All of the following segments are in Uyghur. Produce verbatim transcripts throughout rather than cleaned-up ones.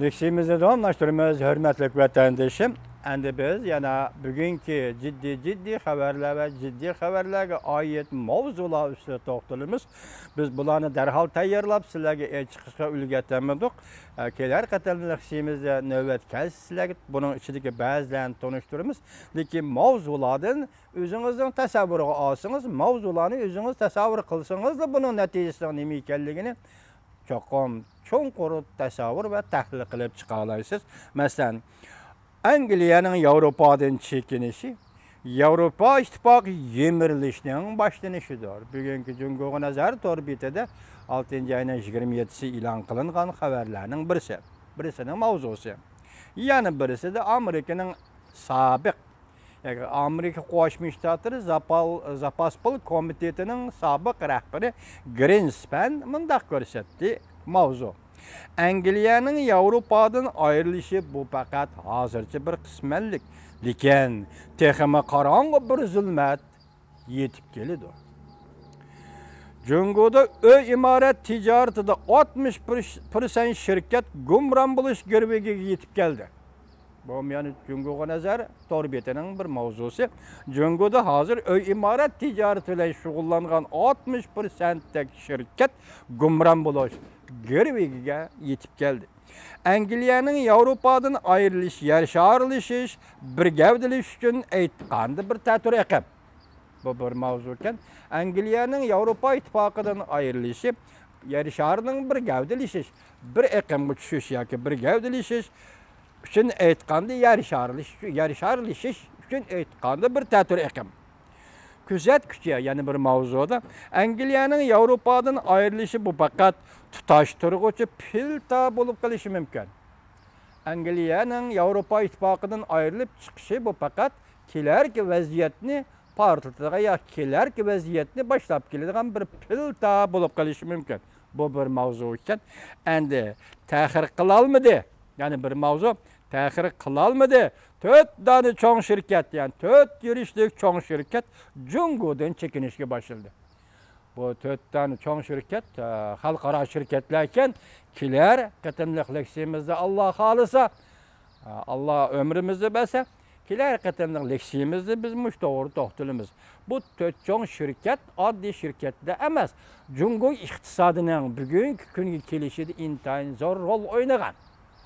لېكسىيىمىزنى داۋاملاشتۇرىمىز، ھۆرمەتلىك ۋەتەندىشىم. ئەمدى بىز يەنە بۈگۈنكى جىددىي، جىددىي خەۋەرلەر ۋە جىددىي خەۋەرلەرگە ئائىت ماۋزۇلار ئۈستىدە توختىلىمىز. بىز بۇلارنى دەرھال تەييارلاپ، سىلەرگە ئېچىقىشقا ئۈلگۈرەلمىدۇق. ئە، كېلەر قېتىم لېكسىيىمىزدە نۆۋەت كەلسە، سىلەرگە بۇنىڭ ئىچىدىكى بەزىلەرنى تونۇشتۇرىمىز. لېكىن ماۋزۇلاردىن ئۆزىڭىزنىڭ تەسەۋۋۇرىغا ئالسىڭىز، ماۋزۇلارنى ئۆزىڭىز تەسەۋۋۇر قىلسىڭىزلا، بۇنىڭ نەتىجىسىنىڭ نېمە ئىكەنلىكىنى چوقۇم چوڭقۇر تەسەۋۋۇر ۋە تەھلىل قىلىپ چىقالايسىز. مەسىلەن، ئەنگلىيەنىڭ ياۋروپادىن چېكىنىشى ياۋروپا ئىتتىپاقى يىمىرىلىشىنىڭ باشلىنىشىدۇر. بۈگۈنكى جۇڭگوغا نەزەر تور بېتىدە ئالتىنچى ئاينىڭ يىگىرمە يەتتىسى ئېلان قىلىنغان خەۋەرلەرنىڭ بىرسى، بىرسىنىڭ ماۋزۇسى. يەنە بىرسىدە ئامېرىكىنىڭ سابىق ياكى ئامېرىكا قوشما شتاتلىرى زاپال-، زاپاس پۇل كومىتېتىنىڭ سابىق رەھبىرى گرىنسپەن مۇنداق كۆرسەتتى، ماۋزۇ. ئەنگلىيەنىڭ ياۋروپادىن ئايرىلىشى بۇ پەقەت ھازىرچە بىر قىسمەنلىك، لېكىن تېخىمۇ قاراڭغۇ بىر زۇلمەت يېتىپ كېلىدۇ. جۇڭگودا ئۆي ئىمارەت تىجارىتىدە ئاتمىش پىرسەنت شىركەت گۇمران بولۇش گىرۋىكىگە يېتىپ كەلدى. بۇ يەنە جۇڭگوغا نەزەر تور بېتىنىڭ بىر ماۋزۇسى. جۇڭگودا ھازىر ئۆي ئىمارەت تىجارىتى بىلەن شۇغۇللانغان ئاتمىش پىرسەنتتەك شىركەت گۇمران بولۇش گىرۋىكىگە يېتىپ كەلدى. ئەنگلىيەنىڭ ياۋروپادىن ئايرىلىش، يەر شارلىشىش، بىر گەۋدىلىشىش ئۈچۈن ئېيتقاندا بىر تەتۈر ئېقىم. بۇ بىر ماۋزۇ ئىكەن. ئەنگلىيەنىڭ ياۋروپا ئىتتىپاقىدىن ئايرىلىشى، يەر شارىنىڭ بىر گەۋدىلىشىش، بىر ئېقىمغا چۈشۈش ياكى بىر گەۋدىلىشىش ئۈچۈن ئېيتقاندا، يەر شارلىشىش، يەر شارلىشىش ئۈچۈن ئېيتقاندا بىر تەتۈر ئېقىم. كۆزەتكۈچى يەنە بىر ماۋزۇدا، ئەنگلىيەنىڭ ياۋروپادىن ئايرىلىشى بۇ پەقەت تۇتاشتۇرغۇچى پىلتا بولۇپ قېلىشى مۇمكىن. ئەنگلىيەنىڭ ياۋروپا ئىتتىپاقىدىن ئايرىلىپ چىقىشى بۇ پەقەت كېلەركى ۋەزىيەتنى پارتلىتىدىغان ياكى كېلەركى ۋەزىيەتنى باشلاپ كېلىدىغان بىر پىلتا بولۇپ قېلىشى مۇمكىن. بۇ بىر ماۋزۇ ئىكەن. ئەمدى تەخىر قىلالمىدى. يەنى بىر ماۋزۇ تەخىر قىلالمىدى. تۆت دانە چوڭ شىركەت، يەنى تۆت يۈرۈشلۈك چوڭ شىركەت جۇڭگودىن چېكىنىشكە باشلىدى. بۇ تۆت دانە چوڭ شىركەت، ئە، خەلقئارا شىركەتلەر ئىكەن. كېلەر قېتىملىق لېكسىيىمىزدە، ئاللا خالىسا، ئە، ئاللا ئۆمرىمىزنى بەرسە، كېلەر قېتىملىق لېكسىيىمىزدە بىز مۇشۇ توغرىدا توختىلىمىز. بۇ تۆت چوڭ شىركەت ئاددىي شىركەتلەر ئەمەس. جۇڭگو ئىقتىسادىنىڭ بۈگۈنكى كۈنگە كېلىشىدە ئىنتايىن زور رول ئوينىغان.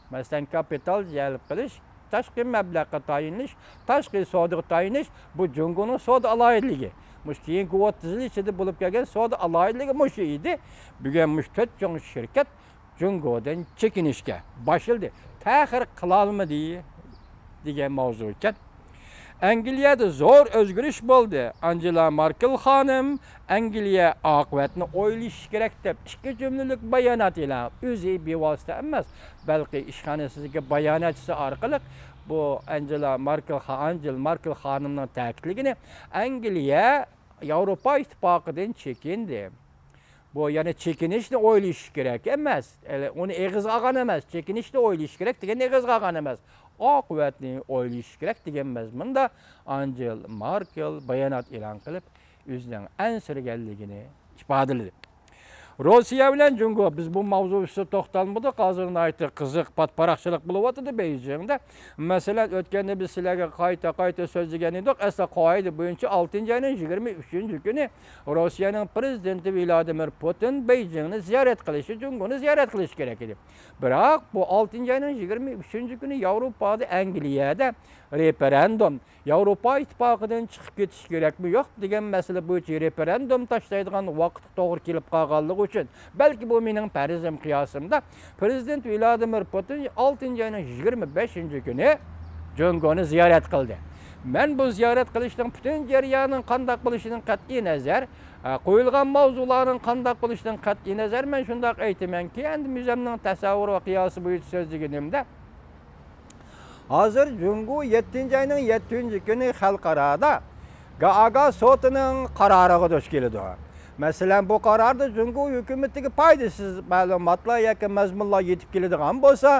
مەسىلەن، كاپىتال جەلپ قىلىش، تاشقى مەبلەغقە تايىنىش، تاشقى سودىغا تايىنىش، بۇ جۇڭگونىڭ سودا ئالاھىدىلىكى. مۇشۇ كېيىنكى ئوتتۇز يىل ئىچىدە بولۇپ كەلگەن سودا ئالاھىدىلىكى مۇشۇ ئىدى. بۈگۈن مۇشۇ تۆت چوڭ شىركەت جۇڭگودىن چېكىنىشكە باشلىدى. تەخىر قىلالمىدى دېگەن ماۋزۇ ئىكەن. ئەنگلىيەدە زور ئۆزگىرىش بولدى. ئانجېلا ماركېل خانىم ئەنگلىيە ئاقىۋەتنى ئويلىشىش كېرەك دەپ ئىككى جۈملىلىك بايانات ئېلان، ئۆزى بىۋاسىتە ئەمەس، بەلكى ئىشخانىسىدىكى باياناتچىسى ئارقىلىق بۇ ئانجېلا ماركېل خا-، ئانجېل ماركېل خانىمنىڭ تەكىتلىگىنى، ئەنگلىيە ياۋروپا ئىتتىپاقىدىن چېكىندى. بۇ يەنى چېكىنىشنى ئويلىشىش كېرەك ئەمەس. ئۇنى ئېغىزغا ئالغان ئەمەس، چېكىنىشنى ئويلىشىش كېرەك دېگەن ئېغىزغا ئالغان ئەمەس. ئاقىۋەتنى ئويلىشىش كېرەك دېگەن مەزمۇندا ئانجېل ماركېل بايانات ئېلان قىلىپ، ئۆزىنىڭ ئەنسىرىگەنلىكىنى ئىپادىلىدى. روسىيە بىلەن جۇڭگو، بىز بۇ ماۋزۇ ئۈستىدە توختالمىدۇق. ھازىر ناھايىتى قىزىق پاتپاراقچىلىق بولۇۋاتىدۇ بېيجىڭدا. مەسىلەن، ئۆتكەندە بىز سىلەرگە قايتا-قايتا سۆزلىگەن ئىدۇق. ئەسلى قائىدە بويىچە ئالتىنچى ئاينىڭ يىگىرمە ئۈچىنچى كۈنى روسىيەنىڭ پىرېزىدېنتى ۋلادىمىر پۇتىن بېيجىڭنى زىيارەت قىلىشى، جۇڭگونى زىيارەت قىلىشى كېرەك ئىدى. بىراق بۇ ئالتىنچى ئاينىڭ يىگىرمە ئۈچىنچى كۈنى ياۋروپادا، ئەنگلىيەدە رېفېرېندۇم، ياۋروپا ئىتتىپاقىدىن چىقىپ كېتىش كېرەكمۇ يوق دېگەن مەسىلە بويىچە رېفېرېندۇم تاشلايدىغان ۋاقىتقا توغرا كېلىپ قالغانلىقى ئۈچۈن، بەلكى بۇ مېنىڭ پەرىزىم قىياسىمدا، پىرېزىدېنت ۋلادىمىر پۇتىن ئالتىنچى ئاينىڭ يىگىرمە بەشىنچى كۈنى جۇڭگونى زىيارەت قىلدى. مەن بۇ زىيارەت قىلىشنىڭ پۈتۈن جەريانىنىڭ قانداق بولۇشىدىن قەتئىينەزەر، ئە، قويۇلغان ماۋزۇلارنىڭ قانداق بولۇشىدىن قەتئىينەزەر، مەن شۇنداق ئېيتىمەنكى، ئەمدى ئۆزۈمنىڭ تەسەۋۋۇر ۋە قىياسى بويىچە سۆزلىگىنىمدە، ھازىر جۇڭگو يەتتىنچى ئاينىڭ يەتتىنچى كۈنى خەلقئارادا گائاگا سوتىنىڭ قارارىغا دۇچ كېلىدۇ. مەسىلەن، بۇ قاراردا جۇڭگو ھۆكۈمىتىگە پايدىسىز مەلۇماتلار ياكى مەزمۇنلار يېتىپ كېلىدىغان بولسا،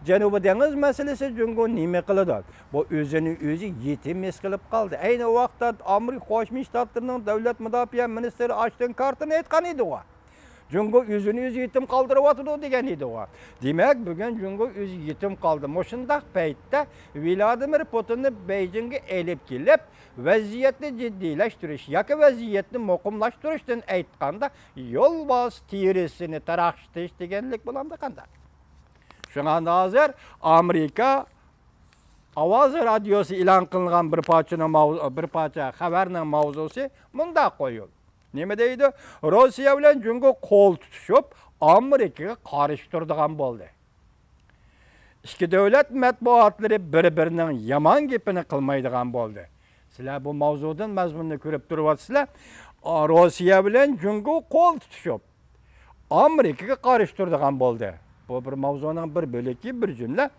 جەنۇبىي دېڭىز مەسىلىسى جۇڭگو نېمە قىلىدۇ؟ بۇ ئۆزىنى ئۆزى يېتىم ھېس قىلىپ قالدى. ئەينى ۋاقىتتا ئامېرىكا قوشما شتاتلىرىنىڭ دۆلەت مۇداپىئە مىنىستىرى ئاشتون كارتېر ئېيتقان ئىدىغۇ. جۇڭگو ئۆزىنى ئۆزى يېتىم قالدۇرۇۋاتىدۇ دېگەن ئىدىغۇ. دېمەك، بۈگۈن جۇڭگو ئۆزى يېتىم قالدى. مۇشۇنداق پەيتتە ۋلادىمىر پۇتىننى بېيجىڭغا ئېلىپ كېلىپ، ۋەزىيەتنى جىددىيلەشتۈرۈش ياكى ۋەزىيەتنى مۇقىملاشتۇرۇشتىن ئېيتقاندا، يولۋاس تېرىسىنى تاراقشىتىش دېگەنلىك بولامدۇ قانداق؟ شۇڭا ھازىر ئامېرىكا ئاۋازى رادىيوسى ئېلان قىلغان بىر پارچىنىڭ ماۋ-، بىر پارچە خەۋەرنىڭ ماۋزۇسى مۇنداق قويۇلدى. نېمە دەيدۇ؟ روسىيە بىلەن جۇڭگو قول تۇتۇشۇپ، ئامېرىكىغا قارشى تۇرىدىغان بولدى. ئىككى دۆلەت مەتبۇئاتلىرى بىر-بىرىنىڭ يامان گېپىنى قىلمايدىغان بولدى. سىلەر بۇ ماۋزۇدىن مەزمۇننى كۆرۈپ تۇرۇۋاتىسىلەر. ئا، روسىيە بىلەن جۇڭگو قول تۇتۇشۇپ، ئامېرىكىغا قارشى تۇرىدىغان بولدى. بۇ بىر ماۋزۇنىڭ بىر بۆلىكى، بىر جۈملە.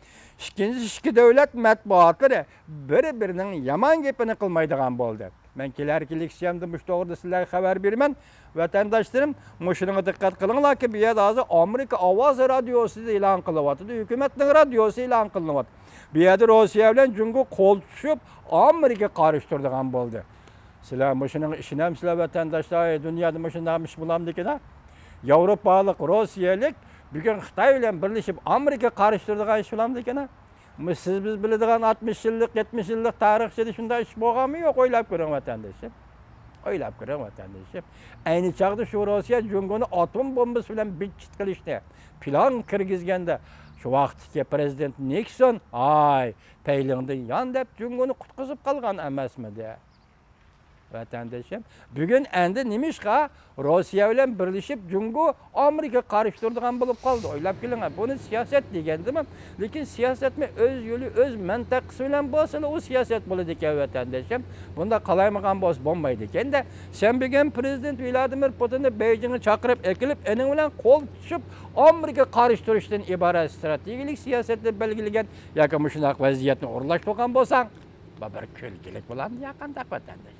ئىككىنچىسى، ئىككى دۆلەت مەتبۇئاتلىرى بىر-بىرىنىڭ يامان گېپىنى قىلمايدىغان بولدى. مەن كېلەركى لېكسىيەمدە مۇشۇ توغرىدا سىلەرگە خەۋەر بېرىمەن. ۋەتەنداشلىرىم، مۇشۇنىڭغا دىققەت قىلىڭلاركى، بۇ يەردە ھازىر ئامېرىكا ئاۋازى رادىيوسىدا ئېلان قىلىنىۋاتىدۇ، ھۆكۈمەتنىڭ رادىيوسى ئېلان قىلىنىۋاتىدۇ. بۇ يەردە روسىيە بىلەن جۇڭگو قول تۇتۇشۇپ، ئامېرىكىغا قارشى تۇرىدىغان بولدى. سىلەر مۇشۇنىڭغا ئىشىنەمسىلەر، ۋەتەنداشلار؟ ئەي، دۇنيادا مۇشۇنداق ئىش بولامدىكىن، ھە؟ ياۋروپالىق، روسىيەلىك بۈگۈن خىتاي بىلەن بىرلىشىپ ئامېرىكىغا قارشى تۇرىدىغان ئىش بولامدىكىن، ھە؟ مۇ-، سىز بىز بىلىدىغان ئاتمىش يىللىق، يەتمىش يىللىق تارىخچىدا شۇنداق ئىش بولغانمۇ يوق؟ ئويلاپ كۆرۈڭ، ۋەتەندىشىم. ئويلاپ كۆرۈڭ، ۋەتەندىشىم. ئەينى چاغدا شۇ روسىيە جۇڭگونى ئاتوم بومبىسى بىلەن بىت-چىت قىلىشنى پىلانغا كىرگۈزگەندە، شۇ ۋاقىتتىكى پىرېزىدېنت نىكسون، «ھاي، پەيلىڭدىن يان» دەپ جۇڭگونى قۇتقۇزۇپ قالغان ئەمەسمىدى؟ ۋەتەندىشىم، بۈگۈن ئەندى نېمىشقا روسىيە بىلەن بىرلىشىپ جۇڭگو ئامېرىكىغا قارشى تۇرىدىغان بولۇپ قالدى؟ ئويلاپ كېلىڭە، بۇنى سىياسەت دېگەندىمۇ؟ لېكىن سىياسەتمۇ ئۆز يولى، ئۆز مەنتىقىسى بىلەن بولسىلا، ئۇ سىياسەت بولىدىكەن، ۋەتەندىشىم. بۇنداق قالايمىقان بولسا بولمايدىكەن-دە. سەن بۈگۈن پىرېزىدېنت ۋلادىمىر پۇتىننى بېيجىڭغا چاقىرىپ ئەكېلىپ، ئېنىڭ بىلەن قول تۇتۇشۇپ، ئامېرىكىغا قارشى تۇرۇشتىن ئىبارەت ستراتېگىيىلىك سىياسەتنى بەلگىلىگەن ياكى مۇشۇنداق ۋەزىيەتنى ئورۇنلاشتۇرغان بولساڭ، بۇ بىر كۈلكىلىك بولامدۇ يا قانداق، ۋەتەنداش؟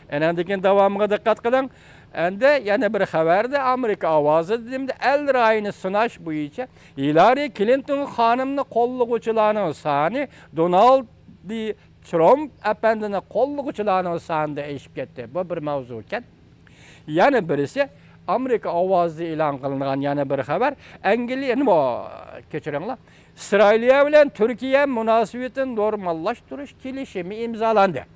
ئەنەندىكىن داۋامىغا دىققەت قىلىڭ. ئەندى يەنە بىر خەۋەردە ئامېرىكا ئاۋازى دېدىمدە، ئەل رايىنى سىناش بويىچە ھىلارى كلىنتون خانىمنى قوللىغۇچىلارنىڭ سانى دونالد ترامپ ئەپەندىنى قوللىغۇچىلارنىڭ سانىدا ئېشىپ كەتتى. بۇ بىر ماۋزۇكەن. يەنە بىرسى، ئامېرىكا ئاۋازىدا ئېلان قىلىنغان يەنە بىر خەۋەر. ئەنگلىيە، نېمە، كەچۈرۈڭلار. ئىسرائىلىيە بىلەن تۈركىيە مۇناسىۋىتىنى نورماللاشتۇرۇش كېلىشىمى ئىمزالاندى.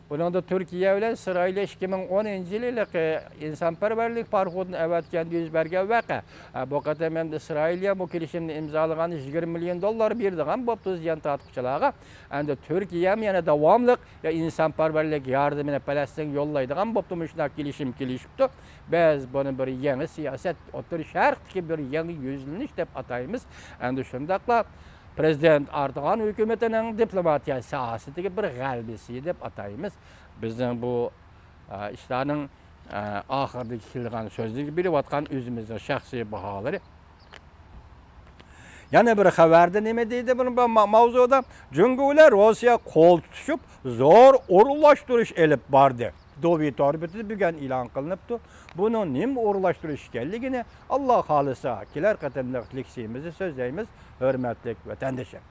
بۇنىڭدا تۈركىيە بىلەن ئىسرائىلىيە ئىككى مىڭ ئونىنچى يىلى ھېلىقى ئىنسانپەرۋەرلىك پاراخوتىنى ئەۋەتكەندە يۈز بەرگەن ۋەقە. ھە، بۇ قېتىم ئەمدى ئىسرائىلىيە بۇ كېلىشىمنى ئىمزالىغان، يىگىرمە مىليون دوللار بېرىدىغان بوپتۇ زىيان تارتقۇچىلارغا. ئەمدى تۈركىيەمۇ يەنە داۋاملىق يا ئىنسانپەرۋەرلىك ياردىمىنى پەلەستىنگە يوللايدىغان بوپتۇ، مۇشۇنداق كېلىشىم كېلىشىپتۇ. بىز بۇنى بىر يېڭى سىياسەت، ئوتتۇرا شەرقتىكى بىر يېڭى يۈزلىنىش دەپ ئاتايمىز. ئەمدى شۇنداقلا پىرېزىدېنت ئەردوغان ھۆكۈمىتىنىڭ دىپلوماتىيە ساھەسىدىكى بىر غەلىبىسى دەپ ئاتايمىز. بىزنىڭ بۇ، ئە، ئىشلارنىڭ، ئە، ئاخىرىدىكى كېلىدىغان سۆزلىرىگە بېرىۋاتقان ئۆزىمىزنىڭ شەخسىي باھالىرى. يەنە بىر خەۋەردە نېمە دەيدۇ بۇ ما-، ماۋزۇدا؟ جۇڭگو بىلەن روسىيە قول تۇتۇشۇپ، زور ئورۇنلاشتۇرۇش ئېلىپ باردى. دوۋى تور بېتىدە بۈگۈن ئېلان قىلىنىپتۇ. بۇنىڭ نېمە ئورۇنلاشتۇرۇش ئىكەنلىكىنى، ئاللا خالىسا، كېلەر قېتىملىق لېكسىيىمىزدە سۆزلەيمىز، ھۆرمەتلىك ۋەتەندىشىم.